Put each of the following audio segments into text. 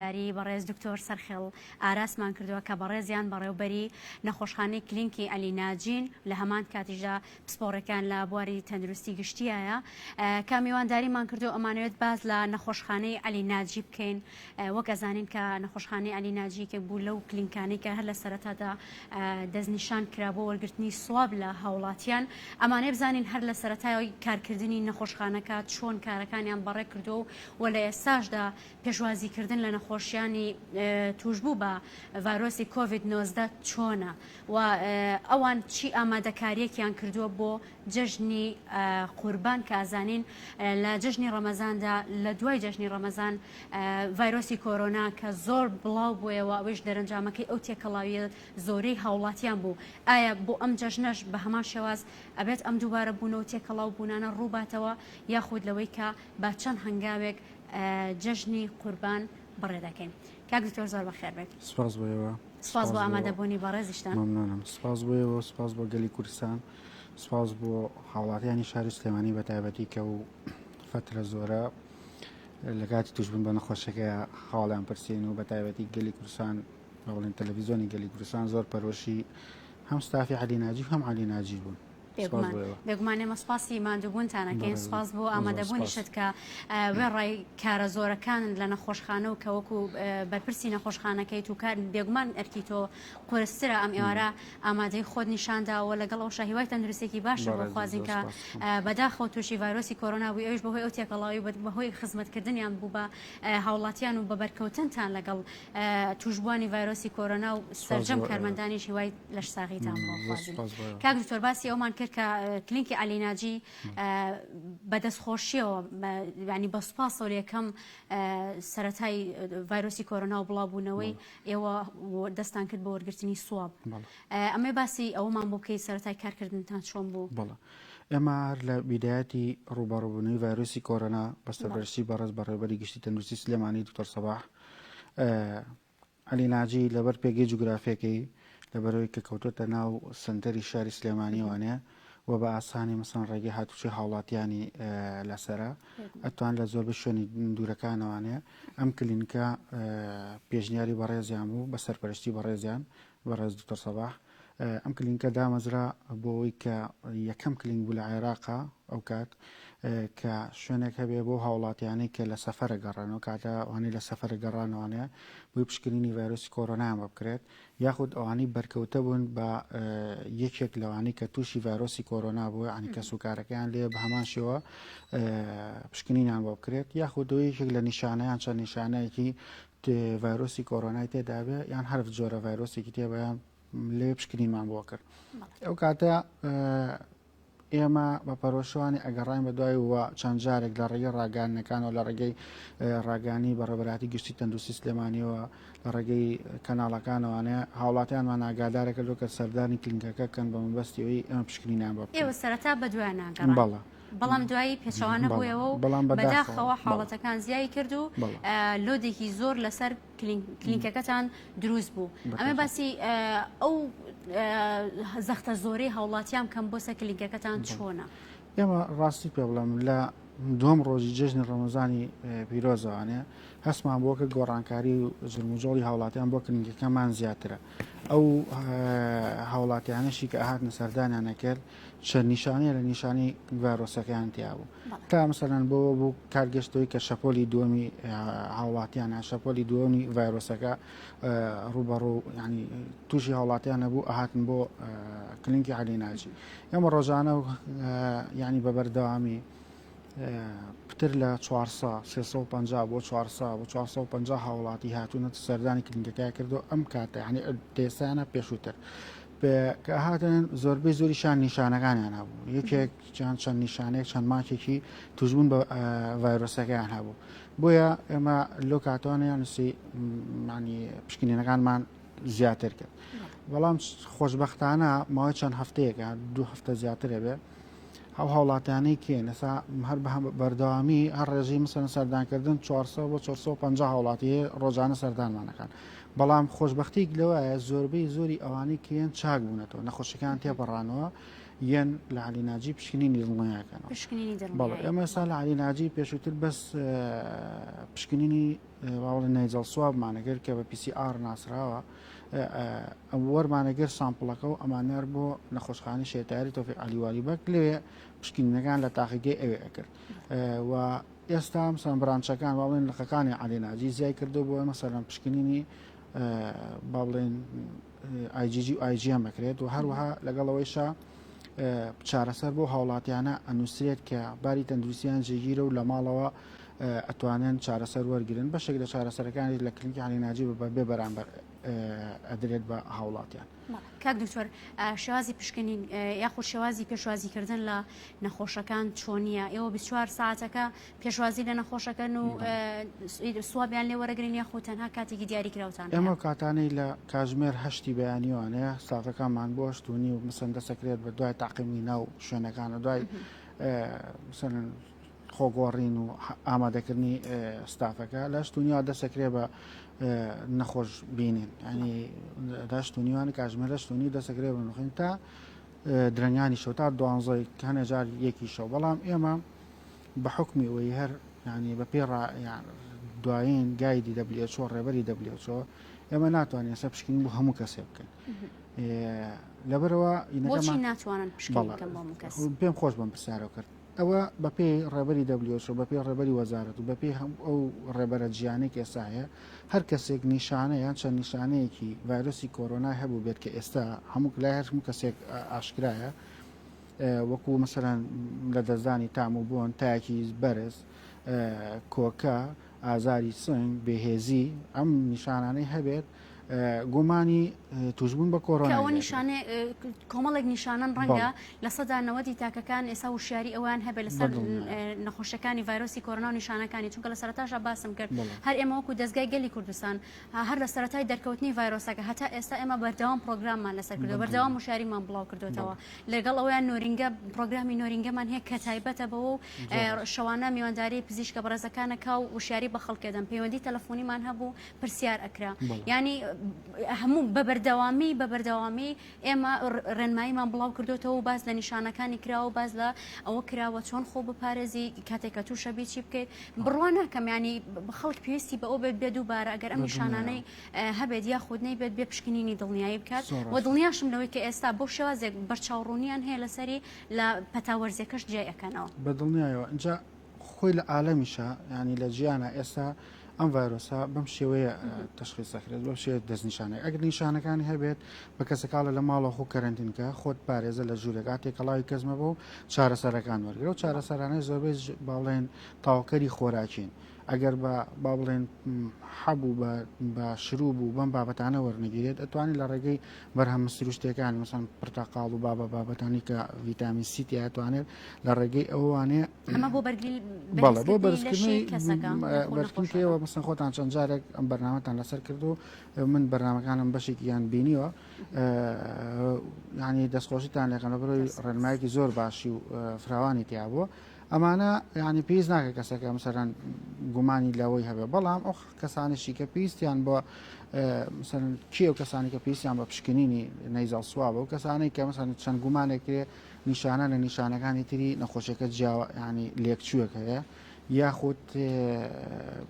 میوانداری بەڕێز دکتۆر سەرخێڵ ئاراسمان کردووە کە بەڕێزیان بەڕێوبەری نەخۆشخانەی کلینکی عەلی ناجین لە هەمان کاتیشدا پسپۆڕێکان لە بواری تەندروستی گشتیایە کە میوانداریمان کردو ئەمانەوێت باس لە نەخۆشخانەی عەلی ناجی بکەین وەک ئەزانین کە نەخۆشخانەی عەلی ناجی یەکێک بوو لەو کلینکانەی کە هەر لە سەرەتادا دەستنیشان کرا بۆ وەرگرتنی swab لە هاوڵاتیان ئەمانەیە بزانین هەر لە سەرەتای کارکردنی نەخۆشخانەکە چۆن کارەکانیان بەڕێ کردووە و لە ئێستاشدا پێشوازیکردن لە نەخۆشیانی تووشبوو بە ڤایرۆسی کۆڤید 19 چۆنە و ئەوان چی ئامادەکارییەکیان کردووە بۆ جەژنی قوربان کە ئەزانین لە جەژنی ڕەمەزاندا لە دوای جەژنی ڕەمەزان ڤایرۆسی کۆرۆنا کە زۆر بڵاو بوویەوە ئەوەیش دەرەنجامەکەی ئەو تێکەڵاویە زۆرەی هاوڵاتیان بوو ئایا بۆ ئەم جەژنەش بە هەمان شێواز ئەبێت ئەم دووبارە بوونەوە تێکەڵاو بوونانە ڕووباتەوە یاخود لەوەی کە بە چەند هەنگاوێک جەژنی قوربان بەڕێ دەکەین. کاک دکتۆر زۆر بەخێر بێت. سپاس بۆ ئێوە. سپاس بۆ ئامادەبوونی بەڕێزیشتان. مەمنونم. سپاس بۆ ئێوە، سپاس بۆ گەلی کوردستان، سپاس بۆ هاوڵاتیانی شاری سلێمانی بە تایبەتی کە و فەترە زۆرە لە کاتی توشبوون بە نەخۆشیەکە هەواڵیان پرسین و بە تایبەتی گەلی کوردستان بە بڵێن تەلەڤیزیۆنی گەلی کوردستان زۆر پەرۆشی هەم ستافی عەلی ناجی و هەم عەلی ناجی بوون. بێگومان بێگومان ئێمە سوپاسی ماندووبوونتان ئەکەین سوپاس بۆ ئامادەبوونیشت کە وێڕای کارە زۆرەکان لە نەخۆشخانە و کە وەکو بەرپرسی نەخۆشخانەکەیت و کار بێگومان ئەرکی تۆ قورسترە ئەم ئێوارە ئامادەی خۆت نیشانداوە لەگەڵ ئەو هیوای تەندروستێکی باشە بۆ خوازین کە بەداخەوە تووشی ڤایرۆسی کۆرۆنا بووی ئەویش بەهۆی ئەو تێکەڵاوی بەهۆی خزمەتکردنیان بوو بە هاوڵاتیان و بە بەرکەوتنتان لەگەڵ تووشبووانی ڤایرۆسی کۆرۆنا و سەرجەم کارمەندانیش هیوای لەشساغیتان بۆ خوازین. کاک دکتۆر باسی ئەومان کرد کە کلینکی عەلی ناجی بە دەستخۆشیەوە ینی بە سوپاسەوە لە یەکەم سەرەتای ڤایرۆسی کۆرۆنا و بڵاوبوونەوەی ئێوە دەستان کرد بۆ وەرگرتنی swab ئەمێ باسی ئەومان بۆ بکەی سەرەتای کارکردنتان چۆن بوو؟ بەڵێ ئێمە هەر لە بیدایەتی ڕووبەڕووبوونەوەی ڤایرۆسی کۆرۆنا بە سەرپەرشتی بەڕێز بەڕێوەبەری گشتی تەندروستی سلێمانی دکتۆر سەباح عەلی ناجی لەبەر پێگەی جوگرافیەکەی، لەبەرئەوەی کە کەوتۆتە ناو سەنتەری شاری سلێمانیەوەنێ و بە ئاسانی مەسەن ڕێگەی هاتوچۆی هاوڵاتیانی لەسەرە ئەتوان لە زۆربەی شوێنی دوورەکانەوانێ ئەم کلینکە پێشنیاری بەڕێزیان بوو بە سەرپەرشتی بەڕێزیان بەڕێز دکتۆر سەباح ئەم کلینکە دامەزرا بۆ ئەوەی کە یەکەم کلینک بوو لە عێراقا ئەو کات کە شوێنێک هەبێ بۆ هاوڵاتیانەی کە لە سەفەرە گەڕانەوە کاتە ئەوانەی لە سەفەرە گەڕانەوانەیە بۆی پشکنینی ڤایرۆسی کۆرۆنایان بۆ بکرێت یاخود ئەوانەی بەرکەوتە بوون بە یەکێک لەوانەی کە تووشی ڤایرۆسی کۆرۆنا بووە ینی کەس و کارەکەیان لێ بە هەمان شێوە پشکنینیان بۆ بکرێت یاخود یەکێک لە نیشانەیان چەند نیشانەیەکی ڤایرۆسی کۆرۆنای تێدابێ یان هەر جۆرە ڤایرۆسێکی تێبە لێ پشکنینمان بۆ کرد ئەو کاتە ئێمە بە پەرۆشوانی ئەگەڕاین بە دوای وە چەند جارێک لە ڕێگەی ڕاگەیاندنەکانەوە لە ڕێگەی ڕاگەیانی بەڕێوەبەرایەتی گشتی تەندروستی سلێمانیەوە لە ڕێگەی کەناڵەکانەوانێ هاوڵاتیانمان ئاگادارە کردو کە سەردانی کلینکەکە کەن بە مەبەستی ئەوەی ئێمە پشکنینیان بۆ بکەین. ئێوە سەرەتا بە دوایان ناگەڕان. بەڵێ. بەڵام دوایی پێچەوانە بوویەوە و بەڵام بەداخەوە حاڵەتەکان زیای کرد و لۆدێکی زۆر لەسەر کلینکەکەتان دروست بوو ئەمە باسی ئەو زەختە زۆرەی هاوڵاتیان بکەم بۆ سەر کلینکەکەتان چۆنە؟ ئێمە ڕاستی پێ بڵێم لە دووەم ڕۆژی جەژنی ڕەمەزانی پیرۆزەوانێ هەستمان بۆ کە گۆڕانکاری و جرموجۆڵی هاوڵاتیان بۆ کلینکەکەمان زیاترە ئەو هاوڵاتیانەشی کە ئەهاتنە سەردانیان نەکرد چەند نیشانەیە لە نیشانەی ڤایرۆسەکەیان تیا بوو تا مەسەلەن بۆ بوو کار گەشتەوەی کە شەپۆلی دووەمی هاوڵاتیانە شەپۆلی دووەمی ڤایرۆسەکە ڕووبەڕوو ینی تووشی هاوڵاتیان نەبوو ئەهاتن بۆ کلینکی عەلی ناجی ئێمە ڕۆژانە ینی بە بەردەوامی پتر لە 400 350 بۆ 400 بۆ 450 هاوڵاتی هاتوونەتە سەردانی کلینکەکە کردو ئەم کاتە ینی تێسانە پێشووتر کە هاتن زۆربەی زۆریشان نیشانەکانیان هەبوو یەکێک چیان چەند نیشانەیەک چەند ماکێکی توشبوون بە ڤایرۆسەکەیان هەبوو بۆیە ئێمە لەو کاتوانیان نووسی مانی پشکنینەکانمان زیاتر کرد بەڵام خۆشببختانە ماوەی چەند هەفتەیەکە دوو هەفتە زیاترە بێ ئەو هاوڵاتیانەی کێن ئێستا هەر بە بەردەوامی هەر ڕێژەی مەسەلەن سەردانکردن 400 بۆ 450 هاوڵاتی هەیە ڕۆژانە سەردانمانەکان بەڵام خۆشببختیک لەوایە زۆربەی زۆری ئەوانەی کێن چاک بوونەتەوە نەخۆشەکان تێپەڕانەوە یەن لە علی ناجی پشکنینی دڵنیاکەنەوە پشکنینی بەڵێ دڵنیایی ئێمە ئێستا لە علی ناجی پێشووتر بەس پشکنینی. باوەڵی nasal swab مانەگەر کە بە PCR ناسراوە وەرمانەگر sample ەکە و ئەمانار بۆ نەخۆشخانەی شێتاری تۆفیق عەلی والی بەگ لەوێ پشکنینەکان لە تاقیگەی ئەوێ ئەکرد و ئێستا مەسەلەن branch ەکان با بڵێن لقەکانی عەلی ناجی زیای کردو بۆ مەسەلەن پشکنینی با بڵێن IgG و IgM ئەکرێت و هەروەها لەگەڵ ئەوەیشا چارەسەر بۆ هاوڵاتیانە ئەنووسرێت کە باری تەندروستیان جێگیرە و لە ماڵەوە ئەتوانن چارەسەر وەرگن بەشێک لە چارەسەرەکانی لە کلینکی عەلی ناجی بە بێ بەرامبەر ئەدرێت بە هاوڵاتیان. کاک دکتۆر شێوازی پشکنین یاخود شێوازی پێشوازیکردن لە نەخۆشەکان چۆنیە؟ ئێوە 24 ساعتەکە پێشوازی لە نەخۆشەکەن و swab یان لێ وەرەگرن یاخود تەنها کاتێکی دیاری کراوتان ئێمە کاتانەی لە کاژمێر هەشتی بەیانیوانەیە ستافەکانمان بۆ هەشت و نیو مسەن دەسەکرێت بە دوای تاقیمی ناو شوێنەکان و دوای مسەن خۆگۆڕین و ئامادەکردنی ستافەکە لە هەشت و نیوە دەسەکرێ بە نەخۆش بینین ینی هەشت و نیوان کاژمێر هەشت و نیو دەسەکرێ بە نخۆین تا درەنگانی شەو تا دوانزەی هەنێ جار یەکی شەو بەڵام ئێمە بە حکمی ئەوەی هەر ینی بە پێی دوایین guide ی WHO ڕێبەری WHO ئێمە ناتوانین ئێستا پشکنین بۆ هەموو کەسێ بکەین لەبەرەوە ناتوانن پێم خۆش بم پرسیارەوە کرد ئەوە بەپێی ڕێبەری WHO، بەپێی ڕێبەری وەزارەت و بەپێی هەموو ئەو ڕێبەرە جیانەی کە ئێستا هەیە، هەر کەسێک نیشانە یان چەند نیشانەیەکی ڤایرۆسی کۆرۆنای هەبوو بێت کە ئێستا هەموو لای هەر هەموو کەسێک ئاشکرایە وەکو مەسەلەن لەدەستدانی تام و بۆن، تایەکی بەرز، کۆکە، ئازاری سنگ، بێهێزی، ئەم نیشانانەی هەبێت گومانی توشبوون بە کۆرۆنا ئەوە نیشانەیە کۆمەڵێک نیشانەن ڕەنگە 90% تاکەکان ئێستا وشیاری ئەوان هەبێت لەسەر نەخۆشەکانی ڤایرۆسی کۆرۆنا و نیشانەکانی چونکە لە سەرەتاشا باسم کرد هەر ئێمە وەکو دەستگای گەلی کوردستان هەر لە سەرەتای دەرکەوتنی ڤایرۆسەکە هەتا ئێستا ئێمە بەردەوام پرۆگراممان لەسەر کردو بەردەوام وشیاریمان بڵاو کردوێتەوە لەگەڵ ئەویان نۆرینگە پرۆگرامی نۆرینگەمان هەیە کە تایبەتە بەوە و شەوانە میوانداری پزیشکە بەڕێزەکانەکە و وشیاری بە خەڵکێدەن پەیوەندی تەلەفۆنیمان هەبوو پرسیار ئەکرا یانی هەموو بە بەردەوامی بە بەردەوامی ئێمە ڕێنماییمان بڵاو کردوتەوە و باس لە نیشانەکانی کراوە باس لە ئەوە کراوە چۆن خۆ بپارێزی کاتێک کە تووشە بی چی بکەیت بڕوا ناکەم ینی خەڵک پێویستی بە ئەو بێت بێ دووبارە ئەگەر ئەم نیشانانەی هەبێت یاخود نەیبێت بێ پشکنینی دڵنیایی بکات و دڵنیاشم لەوەی کە ئێستا بۆ شێوازێک بەرچاوڕوونیان هەیە لەسەری لە پەتا وەرزیەکەش جیای ئەکەنەوە. بە دڵنیایەوە ئینجا خۆی لە عالەمیشا یانی لە جیانا ئێستا ئەم ڤایرۆسە بەم شێوەیە تەشخیص دەکرێت بەم شێوەیە دەستنیشانە ئەگەر نیشانەکانی هەبێت بە کەسەکاڵە لە ماڵەوە خۆ کەرەنتینکە خۆت پارێزە لە ژوورێک تێکەڵاوی کەس مەبە و چارەسەرەکان وەرگرە و چارەسەرانەی زۆربەی باڵێن تاوکەری خۆراکین ئەگەر بە با بڵێن حەب و بە شروب و بەم بابەتانە وەرنەگیرێت ئەتوانێت لە ڕێگەی بەرهەمە سروشتەکان مەسەن پرتەقاڵ و بابە بابەتانی کە ڤیتامین سی تیا توانێت لە ڕێگەی ئەوانێ ئەمە بۆ بەرگری بەڵێ بۆ بەرزکردنی کەسەکە بەرزکردنەوە مەسەن خۆتان چەند جارێک ئەم بەرنامەتان لەسەر کرد و من بەرنامەکانم بەشێکیان بینیوە ینی دەستخۆشیتان لەکەن لە بەرەوەی ڕێنمایەکی زۆر باشی و فراوانی تیا بووە ئەمانە یانی پێویست ناکە کەسەکە مەسەلەن گومانی لەوەی هەبێ بەڵام ئەو کەسانشی کە پێویستیان بۆ مەسەلەن کێ و کەسانی کە پێویستیان بە پشکنینی nasal swab ە و کەسانی کە مەسەلەن چەند گومانێک کرێ نیشانە لە نیشانەکانی تری نەخۆشیەکە جیاوە ینی لێکچووەک هەیە یاخود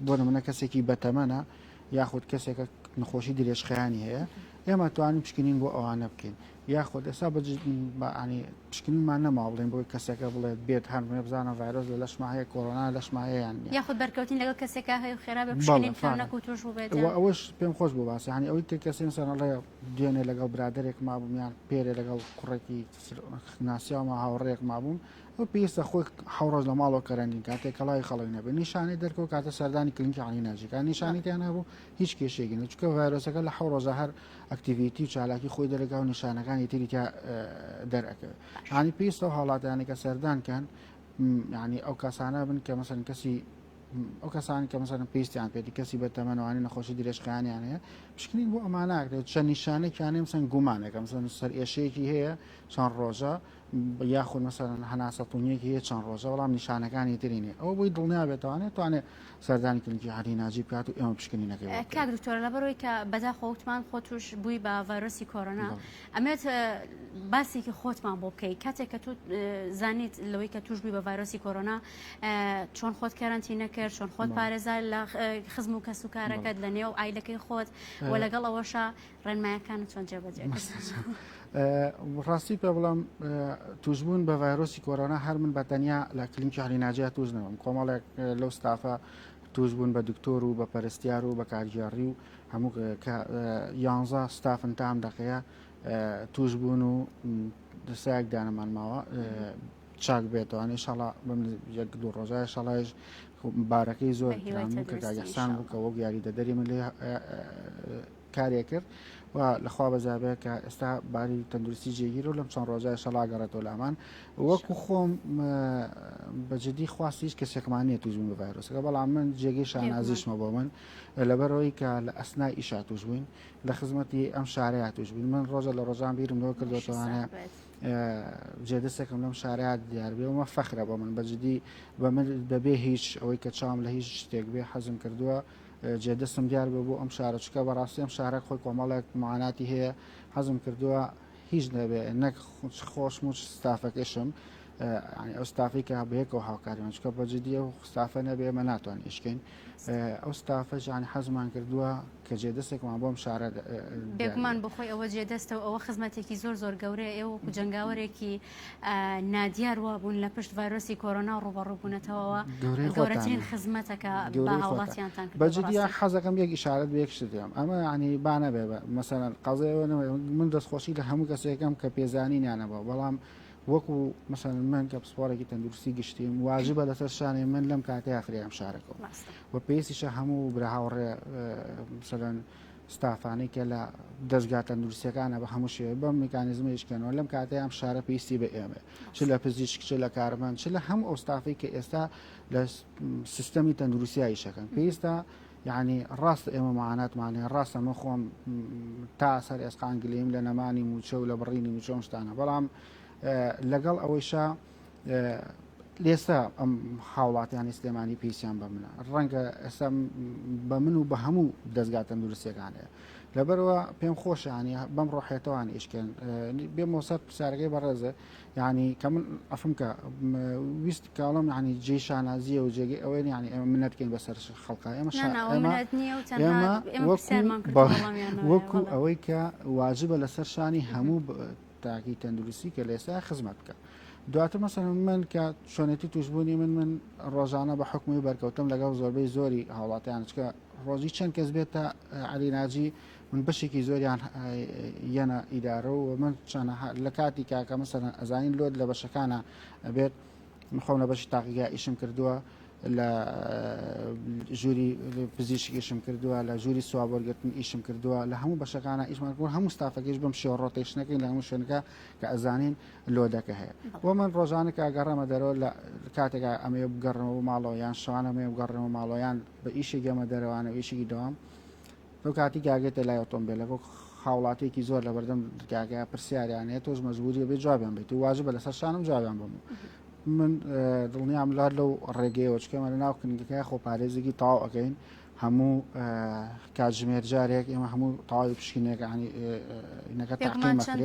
بۆ نمونە کەسێکی بەتەمەنە یاخود کەسێکە نەخۆشی درێژخایانی هەیە ئێمە توانین پشکنین بۆ ئەوانە بکەین یاخود ئێستا بە عنی پشکنینمان نەماوە بڵێن بۆی کەسەکە بڵێت بێت هەر بڵێ بزانە ڤایرۆس لە لەشما هەیە کۆرۆنا لەشما هەیە یان نییە یاخود بەرکەوتنی لەگەڵ کەسێکا هەیە و خێرا بێ پشکنین بکەن نەکو تووش بووبێت و ئەوەش پێم خۆش بوو باسی ینی ئەوەی کە کەسێ مەسەلەن ئەڵێ دوێنێ لەگەڵ برادەرێک مابووم یان پێرێ لەگەڵ کوڕێکی ناسیاومە هاوڕێیەک مابووم ئەو پێویستە خۆی حەو ڕۆژ لە ماڵەوە کەرەنتین کات تێکەڵاوی خەڵک نەبێت نیشانەی دەرکەوت کاتە سەردانی کلینکی عەلی ناجی کات نیشانەی تیان هەبوو هیچ کێشەیەکی نیە چونکە ڤایرۆسەکە لە حەو ڕۆژە هەر activity و چالاکی خۆی دەرەکا و نیشانەکانی تری تیا دەرئەکەوێت ینی پێویستە ئەو هاوڵاتیانەی کە سەردان کەن ینی ئەو کەسانە بن کە مەسەن کەسی ئەو کەسانی کە مەسەن پێویستیان پێێتی کەسی بە تەمەنوانی نەخۆشی درێژخایەنیان هەیە پشکنین بۆ ئەماناکرێت چەند نیشانێکیانەیە مەسەن گومانێکە مەسەن سەر ئێشەیەکی هەیە چەند ڕۆژە. یاخود مەسەلەن هەناسەتونیەکی هەیە چەند ڕۆژە بەڵام نیشانەکانی تری نیە ئەوە بۆی دڵنیا بێتوانێت توانێت سەردانی کلینکی عەلی ناجی بکات و ئێمە پشکنینەکەی بۆ بکەین. کاک دکتۆر لەبەرئەوەی کە بەداخەوە وتمان خۆت توش بووی بە ڤایرۆسی کۆرۆنا ئەمێت باسێکی خۆتمان بۆ بکەی کاتێک کە تو زانیت لەوەی کە توش بووی بە ڤایرۆسی کۆرۆنا چۆن خۆت کەرەنتینە کرد چۆن خۆت پارێزا لە خزم و کەس و کارەکەت لە نێو ئایلەکەی خۆت و لەگەڵ ئەوەشا ڕێنمایەکانت چۆن جێبەجێ کرد؟ ڕاستی پێ بڵم توشبوون بە ڤایرۆسی کۆرۆنا هەر من بە تەنیا لە کلینکی عەلی ناجیا توش نەبم کۆمەڵێک لەو ستافە توش بوون بە دکتۆر و بە پەرستیار و بە کارگێڕی و هەموو کە یانزە ستافن تام دەقەیە توش بوون و دەسایەک دانەمان ماوە چاک بێتەوە ئینشاڵا بەم یەک دوو ڕۆژە شەڵایش بارەکەی زۆر کە کاگەحسان بوو کە وەک یاریدەدەری من لێ کارێ کرد و لەخوا بەزابێ کە ئێستا باری تەندروستی جێگیر و لەم چەند ڕۆژە شەڵا گەڕێتەوە لامان وەکو خۆم بەجددی خواست هیچ کەسێکمان نییە تووشبوون بە ڤایرۆسەکە بەڵام من جێگەی شانازیشمە بۆ من لەبەرەوەی کە لە ئەسنای ئیشا توش بووین لە خزمەتی ئەم شارەیە توش بووین من ڕۆژە لە ڕۆژان بیرم لەوە کردوەوانە جێدەسێکم لەم شارەیە دیار بێ ومە فەخرە بۆ من بەجددی بە من بەبێ هیچ ئەوەی کە چاوم لە هیچ شتێک بێ حەزم کردووە جێدەستم دیار بێ بۆ ئەم شارە چکە بەڕاستی ئەم شارە خۆی کۆمەڵێک معاناتی هەیە حەزم کردووە هیچ نەبێ نەک خۆشم و ستافەکەشم ئەو ستافی کە بەیەکەوە هاوکاریمان چکە بە جدی ئەو ستافە نەبێ ئێمە ناتوان ئیشکەین ئەو ستافە ژانی حەزمان کردووە کە جێدەستێکمان بۆم شارە بێگومان بۆ خۆی ئەوە جێدەستە و ئەوە خزمەتێکی زۆر زۆر گەورەیە ئێوە وەکو جەنگاوەرێکی نادیار وابوون لە پشت ڤایرۆسی کۆرۆنا ڕووبەڕوو بوونەتەوە گەورەترین خزمەتەکە بە هاوڵاتیانتان کرد بە جدی حەزەکەم یەک ئیشارەت بە یەک شت بکەم ئەمە یعنی با نەبێ بە مەسەلەن قەزەیەوە نەبێ من دەستخۆشی لە هەموو کەسێکم کە پێزانینیانە بۆ بەڵام وەکو مەسەلەن من کە پسپۆڕێکی تەندروستی گشتیم واجبە لەسەر شانێ من لەم کاتەیە فریام شارەکەم و پێویستیشە هەموو برا هاوڕێ مەسەلەن ستافانەی کە لە دەزگا تەندروستیەکانە بە هەموو شێوەیەک بەم میکانیزمە ئیشکەنەوە لەم کاتەی ئەم شارە پێویستی بە ئێمە چ لە پزیشک چ لە کارمەند چ لە هەموو ئەو ستافەی کە ئێستا لە سیستەمی تەندروستیا ئیشەکەن پێویستە یعنی ڕاست ئێمە معاناتمان هەیە ڕاستە من خۆم تا سەر ئێسقان گلیم لە نەمانی موچە و لە بڕینی موچە و شتانە بەڵام لەگەڵ ئەوەیشا لێستا ئەم هاوڵاتیانی سلێمانی پێویستیان بە منە ڕەنگە ئێستا بە من و بە هەموو دەستگا تەندروستیەکان هەیە لەبەرەوە پێم خۆشانی بەم ڕۆحێتەوان ئیشکەن بێمەوە سەر پرسیارەکەی بەڕێزە یعنی کە من ئەفم کە ویست کاڵم ینی جێ شانازیە و جێگەی ئەوەی ینی ئێمە منەتکەین بەسەر خەڵکە ئێمە وەکو ئەوەی کە واجبە لەسەر شانی هەموو تاکی تەندروستی کە لە ئێستا خزمەت بکە دواتر مەسەلەن من کە چۆنێتی توشببوونی من من ڕۆژانە بە حکومی بەرکەوتم لەگەڵ زۆربەی زۆری هاوڵاتیان چکە ڕۆژی چەند کەس بێت تا علی ناجی من بەشێکی زۆریان یەنە ئیدارە و من چەند لە کاتی کاکە مەسەلەن ئەزانین لۆت لە بەشەکانە ئەبێت من خۆم لە بەشی تاقیگا ئیشم کردووە لە ژووری پزیشک ئیشم کردووە لە ژووری سوابۆرگرتن ئیشم کردووە لە هەموو بەشەکانە ئیشمان کرد هەموو ستافەکەیش بەم شێوە rotation ەکەین لە هەموو شوێنەکە کە ئەزانین load ەکە هەیە بۆ من ڕۆژانە کە گەڕێمە دەرەوە لە کاتێکا ئەمەیە بگەڕمەوە ماڵەوە یان شەوانە ئەمەیە بگەڕێمەوە ماڵەوە یان بە ئیشێک گەمە دەرەوانە و ئیشێکی دەوام لەو کاتی گاگێتە لای ئۆتۆمبیلەکە هاوڵاتێکی زۆر لە بەردەم دەرگاکە پرسیاریان هەیە تۆش مەجبوریە بێ جوابیان بیت و واجبە لەسەر شانم جوابیان بم من دڵنیام لار لەو ڕێگەیەوە چکەمە لە ناو کلینیکەکە خۆپارێزێکی تەواو ئەەکەین هەموو کاتژمێر جارێک ئێمە هەموو تەواوی پشکینەکانی نەکە چەند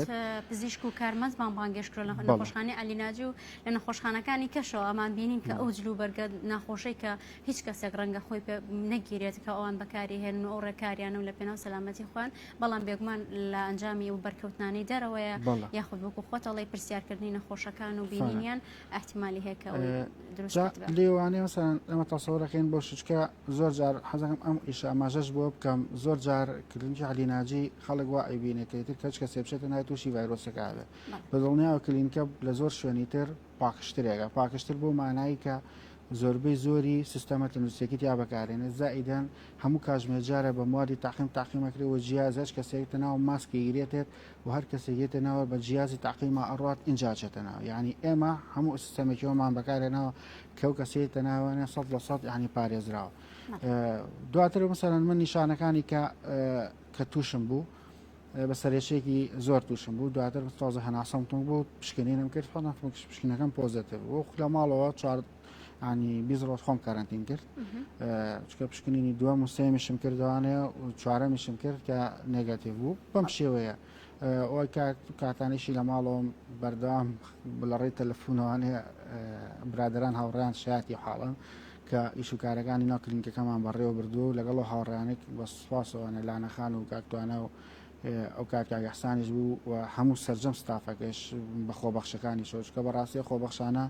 پزیشک و کارمەندمان بانگێشت کرد لە نەخۆشخانەی عەلی ناجی و لە نەخۆشخانەکانی کەشەوە ئەمان بینین کە ئەو جل و بەرگە ناخۆشەی کە هیچ کەسێک ڕەنگە خۆی پێ نەگیرێت کە ئەوان بەکاری هێنن و ئەو ڕێکاریانە و لە پێناو سەلامەتی خۆیان بەڵام بێگومان لە ئەنجامی ئەو بەرکەوتنانەی دەرەوەیە یاخود وەکو خۆت ئەڵێی پرسیارکردنی نەخۆشەکان و بینینیان ئیحتیمالی هەیە کە ئەوەی دروست کردبێ. لێوانەیە مەسەلەن ئێمە تەسەورەکەین بۆ شچکە زۆر جار حەزەکەم ئەم ئیشە ئاماژەش بۆ بکەم زۆر جار کلینکی عەلی ناجی خەڵک وا ئەیبینێ کە ئیتر کەچ کەسێ بچێتە ناوی تووشی ڤایرۆسەکە ئەبێ بە دڵنیاوە کلینکە لە زۆر شوێنی تر پاکشترێکە پاکشتر بۆ مانایی کە زۆربەی زۆری سیستەمە تەندروستیەکەی تیا بەکارێنێت زائیدەن هەموو کاژمێر جارە بە موادی تاقیم تاقیمەکرێ و جیاز هەچ کەسێک تەناو ماسکی گرێتێت و هەر کەسێک یێتە ناوە بە جیازی تاقیما ئەڕات ئینجا چێتە ناو یعنی ئێمە هەموو سیستەمێکیەوەمان بەکارێنەوە کە و کەسێتە ناوانە 100% یعنی پارێزراوە دواتر مەسەلەن من نیشانەکانی کە کە تووشم بوو. بە سەرێشێکی زۆر تووشم بوو دواتر تازە هەناسەم تونگ بوو پشکنینم کرد خۆ پشکنەکەم positive بوو لە ماڵەوە چوار ینی 20 ڕۆژ خۆم کارانتین کرد چکە پشکنینی دووەم و سێمیشم کردوانێ و چوارەمیشم کرد کە negative بوو بەم شێوەیە ئەوی کاتانیشی لە ماڵەوەم بەردەوام لە ڕێی تەلەفۆنەوانێ برادران هاوڕیان شایەتی حاڵن کە ئیش و کارەکانی ناو کلینکەکەمان بەڕێوە بردووە و لەگەڵ ئەو هاوڕێیانەی بە سوپاسەوەنە لانەخان و کاک توانا و ئەو کات کاک ئیحسانیش بوو و هەموو سەرجەم ستافەکەش بە خۆبەخشەکانیشەوە چونکە بەڕاستی خۆبەخشانە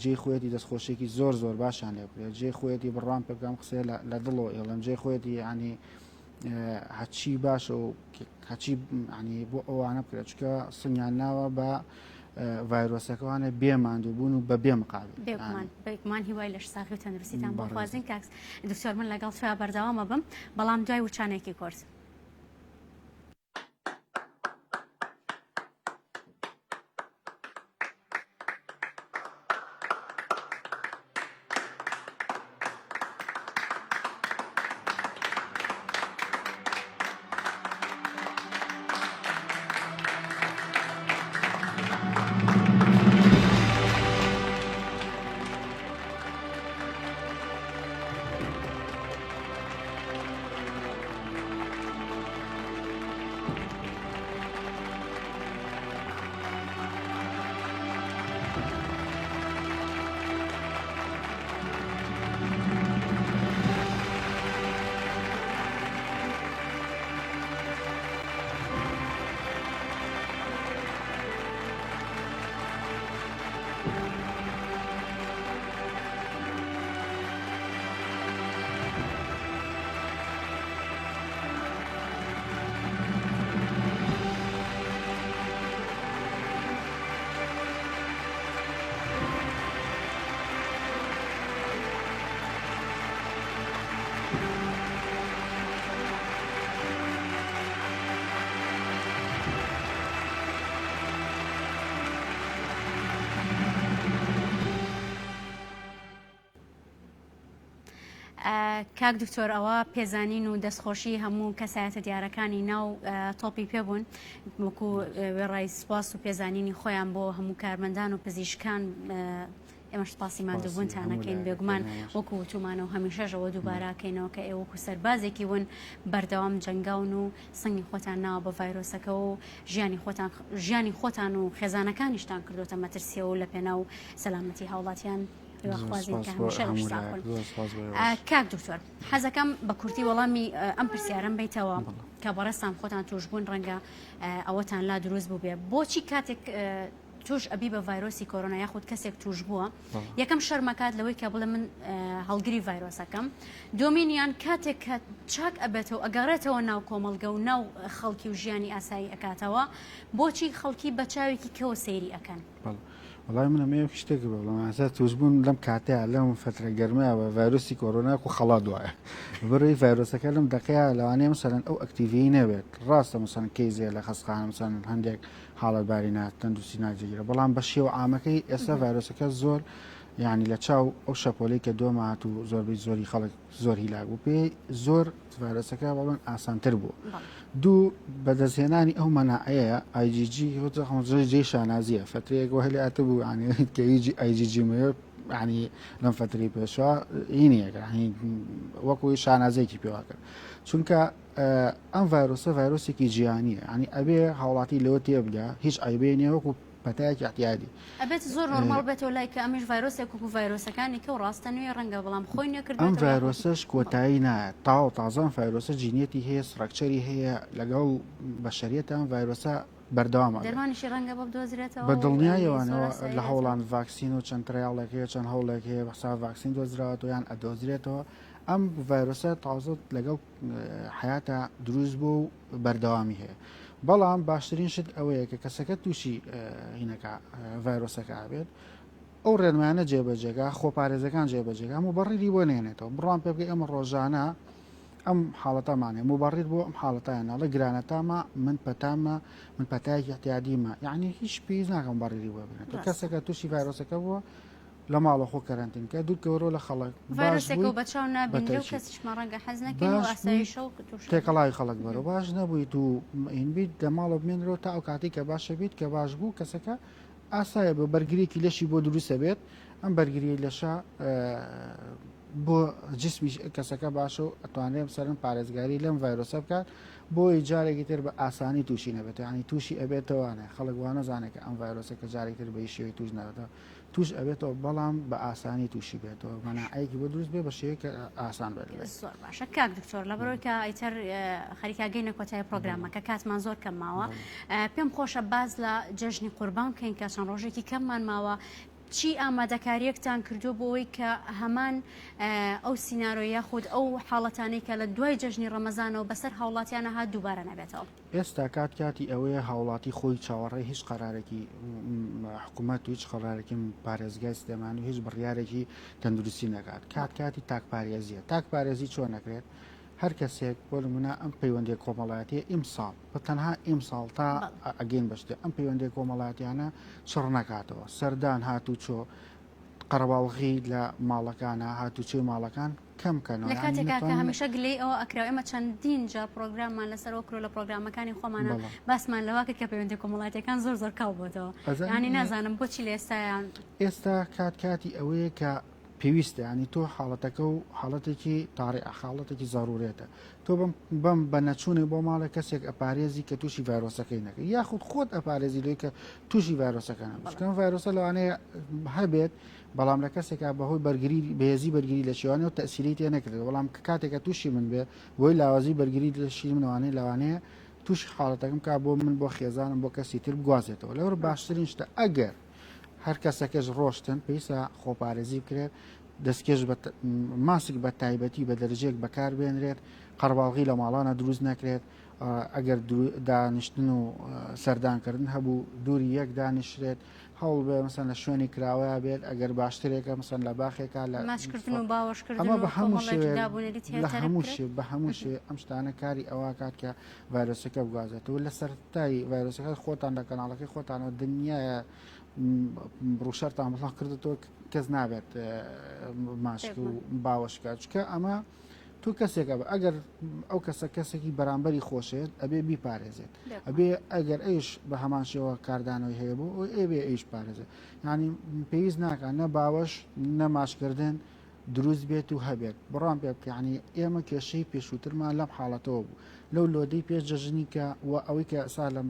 جێ خۆیەتی دەستخۆشیێکی زۆر زۆر باشیان لێ بکرێت جێ خۆیەتی بڕوام پێ بکەم قسەیە لە دڵەوە ئێڵم جێ خۆیەتی ینی هەچی باشە و هەچی ینی بۆ ئەوانە بکرێت چونکە سنگیان ناوە بە ڤایرۆسەکەوانە بێ ماندووبوون و بە بێ مقابل. بێگومان بێگومان هیوای لەش ساغی و تەندروستیتان بۆ خوازین کاک دکتۆر من لەگەڵ تۆیا بەردەوامە بم بەڵام دوای وچانێکی کورت. کاک دکتۆر ئەوە پێزانین و دەستخۆشی هەموو کەسایەتە دیارەکانی ناو تۆپی پێ بوون وەکو وێڕای سوپاس و پێزانینی خۆیان بۆ هەموو کارمەندان و پزیشکان ئێمەش سپاسی ماندووبوونتان ئەکەین بێگومان وەکو وتومانە و هەمیشەش ئەوە دووبارە ئەکەینەوە کە ئێوە وەکو سەربازێکی ون بەردەوام جەنگاون و سنگی خۆتان ناوە بە ڤایرۆسەکە و ژیانی خۆتان ژیانی خۆتان و خێزانەکانیشتان کردوتە مەترسیەوە و لە پێناو سەلامەتی هاوڵاتیان هیواخوازین کە هەمیشە لەش ساغ بن. کاک دکتۆر حەزەکەم بە کورتی وەڵامی ئەم پرسیارەم بیتەوە کە بەڕێزتان خۆتان توشبوون ڕەنگە ئەوەتان لا دروست بووبێ بۆچی کاتێک توش ئەبی بە ڤایرۆسی کۆرۆنا یاخود کەسێک توش بووە یەکەم شەرمەکات لەوەی کە بڵێ من هەڵگری ڤایرۆسەکەم دۆمینیان کاتێک کە چاک ئەبێتەوە ئەگەڕێتەوە ناو کۆمەڵگە و ناو خەڵکی و ژیانی ئاسایی ئەکاتەوە بۆچی خەڵکی بە چاوێکی کەوە سەیری ئەکەن؟ وەڵای من ئەمەیە شتێک بڵێم ئاسا توشبوون لەم کاتەیە لەم فترە گەرمەیە بە ڤایرۆسی کۆرۆنا و خەڵات وایە بڕی ڤایرۆسەکە لەم دقەیە لەوانەیە مەسەلەن ئەو active ی نەبێت ڕاستە مەسەلەن case ێ لە خەستخانە مەسەلەن هەندێک حاڵەت باری نا تەندروستی ناجێگیرە بەڵام بە شێوە عامەکەی ئێستا ڤایرۆسەکە زۆر یعنی لە چاو ئەو شەپۆلەی کە دۆمات و زۆربەی زۆری خەڵک زۆر هیلاک بوو پێی زۆر ڤایرۆسەکە بەڵێن ئاسانتر بوو دوو بەدەستهێنانی ئەو مەناعەیە IgG جێی شانازیە فترەیەک وهلی ئاتبوو ینی کە IgG ینی لەم فترەی پێشوە هینیەکە وەکو شانازێکی پێوە کرد چونکە ئەم ڤایرۆسە ڤایرۆسێکی جیهانیە ینی ئەبێ هاوڵاتی لەوە تێبگا هیچ عیبێ نیە وەکو پەتایەکی اعتیادی. ئەبێت زۆر نۆرماڵ بێتەوە لای کە ئەمیش ڤایرۆسێک وەکو ڤایرۆسەکانی کە و ڕاستە نوێ ڕەنگە بەڵام خۆی نوێ ئەم کردوێتەوە یاخود ڤایرۆسەش کۆتایی نایەت تاو تازە ئەم ڤایرۆسە جینیەتی هەیە structure ی هەیە لەگەڵ بەشەریەتە ئەم ڤایرۆسە بەردەوام ئەبێت. دەرمانیشی ڕەنگە بۆ بدۆزرێتەوە بە و دڵنیایەوە زۆر لە ئاسایی بێتەوە. هەوڵان ڤاکسین و چەند trial ێک هەیە چەند هەوڵێک هەیە بە حساب ڤاکسین دۆزراوەتەوە یان ئەدۆزرێتەوە ئەم ڤایرۆسە تازە لەگەڵ حەیاتە دروست بوو و بەردەوامی هەیە بەڵام باشترین شت ئەوەیە کە کەسەکە تووشی هینەکە ڤایرۆسەکە بێت ئەو ڕێنمایانە جێبەجێگا خۆپارێزەکان جێبەجێگا مبڕیری بۆ نێنێتەوە بڕوان پێ بکەی ئەمە ڕۆژانە ئەم حاڵەتەمانێ مبڕیر بۆ ئەم حاڵەتیان ناڵە گرانەتامە من پەتامە من پەتایەکی احتیادیمە یعنی هیچ پێویست ناکەم بەڕیری بۆ بنێتەوە کەسەکە تووشی ڤایرۆسەکە بووە. لە ماڵە خۆ کەرەنتین کە دوورکەوەرەوە لە خەڵک ڤایرۆسێکە و بە چاو نابینرێ و کەسیشمان ڕەنگە حەز نەکەین و ئاسایشە و تێکەڵاوی خەڵک بەرەوە باش نەبوویت و این بیت لە ماڵە بمێنرەوە تا ئەو کاتێک کە باشە بیت کە باش بوو کەسەکە ئاسایە بە بەرگریەکی لەشی بۆ دروستە بێت ئەم بەرگری لەشە بۆ جسمی کەسەکە باشە و ئەتوانرێم سەرم پارێزگاری لەم ڤایرۆسە بکات بۆی جارێکی تر بە ئاسانی تووشی نەبێت ینی تووشی ئەبێتەوانێ خەڵک وانەزانێت کە ئەم ڤایرۆسە کە جارێک تر بە شێوەی توش نەبێتەوە توش ئەبێتەوە بەڵام بە ئاسانی تووشی بێتەوە مەناعەیەکی بۆ دروست بێ بە شێوەیەک کە ئاسان بێت لێی. زۆر باشە کاک دکتۆر لەبەرەوەی کە ئیتر خەریکە گەینە کۆتایی پرۆگرامەکە کاتمان زۆر کەم ماوە پێم خۆشە باس لە جەژنی قوربان بکەین کە چەند ڕۆژێکی کەممان ماوە چی ئامادەکاریەکتان کردووە بۆ ئەوەی کە هەمان ئەو سینارۆ یاخود ئەو حاڵەتانەی کە لە دوای جەژنی ڕەمەزانەوە بەسەر هاوڵاتیانە هات دووبارە نەبێتەوە؟ ئێستا کات کاتی ئەوەیە هاوڵاتی خۆی چاوەڕێی هیچ قەرارێکی حکوومەت و هیچ قەرارێکی پارێزگای سلێمانی و هیچ بڕیارێکی تەندروستی نەکات کات کاتی تاکپارێزیە تاکپارێزی چۆن نەکرێت هەر کەسێک بۆ نمونە ئەم پەیوەندی کۆمەڵایەتی ئیمساڵ بە تەنها ئیمساڵ تا ئەگەین بەشتێ ئەم پەیوەندی کۆمەڵایەتیانە چڕ نەکاتەوە سەردان هاتوچۆ قەرەباڵغی لە ماڵەکانە هاتوچۆی ماڵەکان کەم کەنەوە لە کاتێکا کە هەمیشە گلەی ئەوە ئەکرا ئێمە چەندین جار پرۆگراممان لەسەر ئەوە کرد لە پرۆگرامەکانی خۆمانە باسمان لەوە کرد کە پەیوەندی کۆمەڵایەتیەکان زۆر زۆر کاڵ بۆتەوە ینی نازانم بۆچی لە ئێستایان ئێستا کات کاتی ئەوەیە کە پێویستە ینی تۆ حاڵەتەکە و حاڵەتێکی تاڕی حاڵەتێکی زەڕورێتە تۆ بەم بەم بە نەچوونێ بۆ ماڵێ کەسێک ئەپارێزی کە تووشی ڤایرۆسەکەی نەکەی یاخود خۆت ئەپارێزی لێ کە تووشی ڤایرۆسەکە نەبی چونکە ئەم ڤایرۆسە لەوانەیە هەبێت بەڵام لە کەسێکا بەهۆی بەرگری بەهێزی بەرگری لە شێوانەوە تەسیری تێ نەکرێت بەڵام کە کاتێکە تووشی من بێ بۆی لاوازی بەرگری لەشی منەوانەیە لەوانەیە تووشی حاڵەتەکەم کا بۆ من بۆ خێزانم بۆ کەسی تر بگوازێتەوە لەوەر باشترین شتە ئەگەر هەر کەسەکەش ڕۆشتن پێویستە خۆپارێزی بکرێت دەستکێش بە ماسک بە تایبەتی بە دەرەجەیەک بەکار بێنرێت قەرەباڵغی لە ماڵانە دروست نەکرێت ئەگەر دانیشتن و سەردانکردن هەبوو دووری یەک دانیشرێت هەوڵ بێ مەسەن لە شوێنی کراوەیە بێت ئەگەر باشترێکە مەسەن لە باخێکا لە ماچکردن و باوەشکردن ئەمە و بە هەموو کۆمەڵێک شێوەیەک دابونەریت هەیە لە تەرک هەموو بکرێت شێ بە هەموو شێ ئەم شتانە کاری ئەوە کات کە ڤایرۆسەکە بگوازێتەوە لە سەرەتای ڤایرۆسەکە خۆتان لە کەناڵەکەی خۆتانەوە دنیایە ڕووشەرتان بڵاو کردێتەوە کەس نابێت ماسک و باوەش بکات چونکە ئەمە تۆ کەسێکە بە ئەگەر ئەو کەسە کەسێکی بەرامبەری خۆشێت ئەبێ بیپارێزێت ئەبێ ئەگەر ئەیش بە هەمان شێوە کاردانەوەی هەیە بۆ ئەبێ ئەیش پارێزێت ینی پێویست ناکات نە باوەش نە ماشکردن دروست بێت و هەبێت بڕام پێ بکە ینی ئێمە کێشەی پێشووترمان لەم حاڵەتەوە بوو لەو لۆدەی پێش جەژنی کە و ئەوەی کە ئێستا لە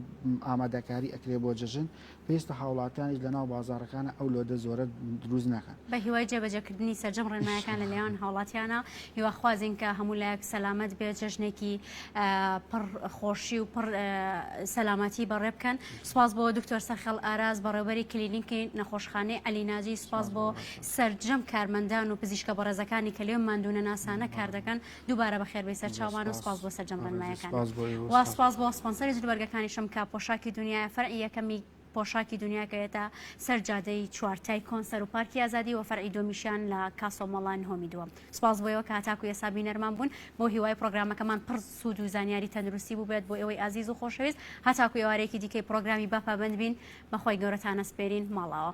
ئامادەکاری ئەکرێ بۆ جەژن پێویستە هاوڵاتیانیش لەناو بازاڕەکانە ئەو لۆدە زۆرە دروست نەکەن. بە هیوای جێبەجێکردنی سەرجەم ڕێنمایەکان لە لایەن هاوڵاتیانە، هیواخوازین کە هەموو لایەک سەلامەت بێت، جەژنێکی پڕ خۆشی و پڕ سەلامەتی بەڕێ بکەن. سوپاس بۆ دکتۆر سەرخێڵ ئاراس، بەڕێوەبەری کلینیکی نەخۆشخانەی عەلی ناجی، سوپاس بۆ سەرجەم کارمەندان و پزیشکە بەڕێزەکانی کە لێو ماندوونەناسانە کار دەکەن. دووبارە بەخێربێی سەرچاومان و سوپاس بۆ سەرجەم ڕێنمایەکانت و سوپاس بۆ سپۆنسەری جلوبەرگەکانیشم کە پۆشاکی دنیایە فەرعی یەکەمی پۆشاکی دنیا کەوێتە سەر جادەی چوارتای کۆنسەر و پارکی ئازادی و فەرعی دووەمیشیان لە کاسۆ مۆڵا نهۆمی دووەم سوپاس بۆ ئێوە کە هەتاکو ئێستا بینەرمان بوون بۆ هیوای پرۆگرامەکەمان پڕ سوود و زانیاری تەندروستی بووبێت بۆ ئێوەی ئازیز و خۆشەویست هەتاکو ئێوارەیەکی دیکەی پرۆگرامی با پابەند بین بەخوای گەورەتان ئەسپێرین ماڵاوە.